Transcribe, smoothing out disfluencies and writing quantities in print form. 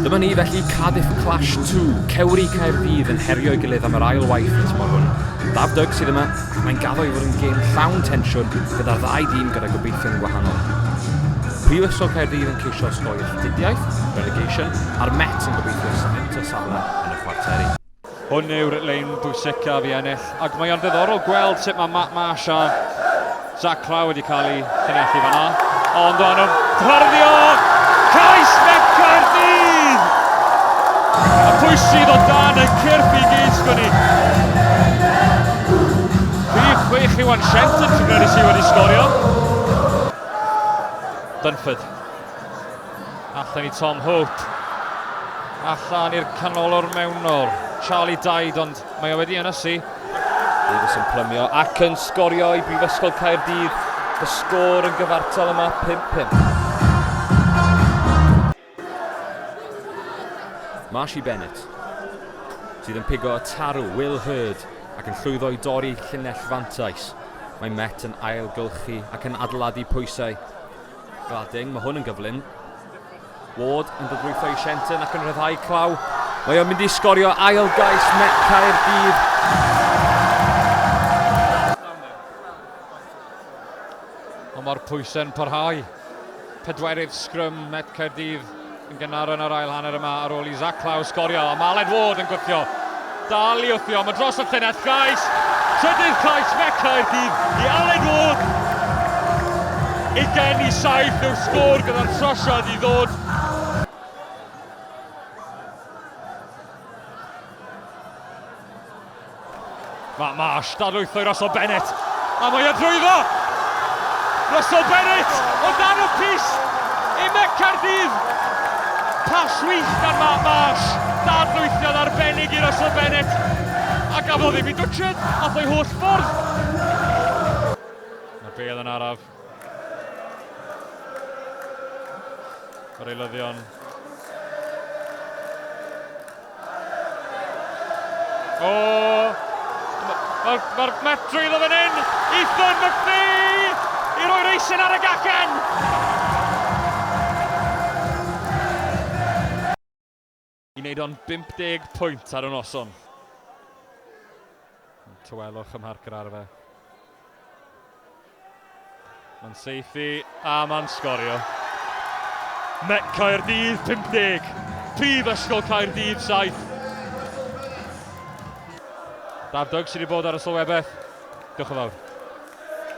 Dyma ni felly Cardiff Clash 2, Cewri Caerdydd yn herio'i gilydd am yr ail waith y tymor hwn. Daf Dug sydd yma, ac mae'n gaddo i fod yn gêm llawn tensiwn gyda'r ddau dîm gyda gobeithion gwahanol. Prifysgol Caerdydd yn ceisio osgoi alltudiaeth, relegation, a'r Met yn gobeithio sementio safle yn y chwarteri. Hwn yw'r lein bwysicaf i ennill, ac mae o'n ddiddorol gweld sut mae Matt Marsh a Zach Clough wedi cael eu llinellu fan'na. Ond o'n nhw'n hyrddio cais Met Caerdydd! A pwy sydd o dan y cyrff i gyd, sgwn i? Rhif 6 Iwan Shenton, sy'n credu sydd wedi sgorio. Dunford. Allan i Tom Hope. Allan i'r canolwr mewnol. Charlie Daid, ond mae o wedi ynysu. Davies yn plymio ac yn sgorio i Brifysgol Caerdydd. Y sgôr yn gyfartal yma 5-5. Marshy Bennett sydd yn pigo y tarw Will Hurd ac yn llwyddo i dorri llinell fantais. Mae Met yn ailgylchu ac yn adeiladu pwysau. Gladding, mae hwn yn gyflym. Ward yn dodrwytho i Shenton ac yn rhyddhau Clough. Mae o'n mynd i sgorio ail gais Met Caerdydd. Ond mae'r pwysau'n parhau. Pedwerydd sgrym Met Caerdydd yn gynnar yn yr ail hanner yma ar ôl i Zach Clough sgorio. A mae Aled Ward yn gwthio. Dal i wthio, mae dros y llinell, gais! Trydydd cais Met Caerdydd i Aled Ward! 27 yw'r sgôr gyda'r trosiad i ddod. Matt Marsh, dadlwytho i Russell Bennett. A mae o drwyddo! Russell Bennett o dan y pys i Met Caerdydd! Pas wych gan Matt Marsh, dadlwythiad arbennig i Russell Bennett. A gafodd ddim i dwtsiad, ath o'i holl ffordd. Mae'r bel yn araf. Yr eilyddion. O! Mae'r ma Met drwyddo fan hyn! Ethan McPhee! I roi'r eisin ar y gacen! I wneud o'n 50 pwynt ar y noson. Tawelwch ym Mharc yr Arfe. Mae'n seithi a mae'n sgorio. Met Caerdydd 50, Prifysgol Caerdydd 7. Daf Doug sydd wedi bod ar y sylwebaeth. Diolch yn fawr.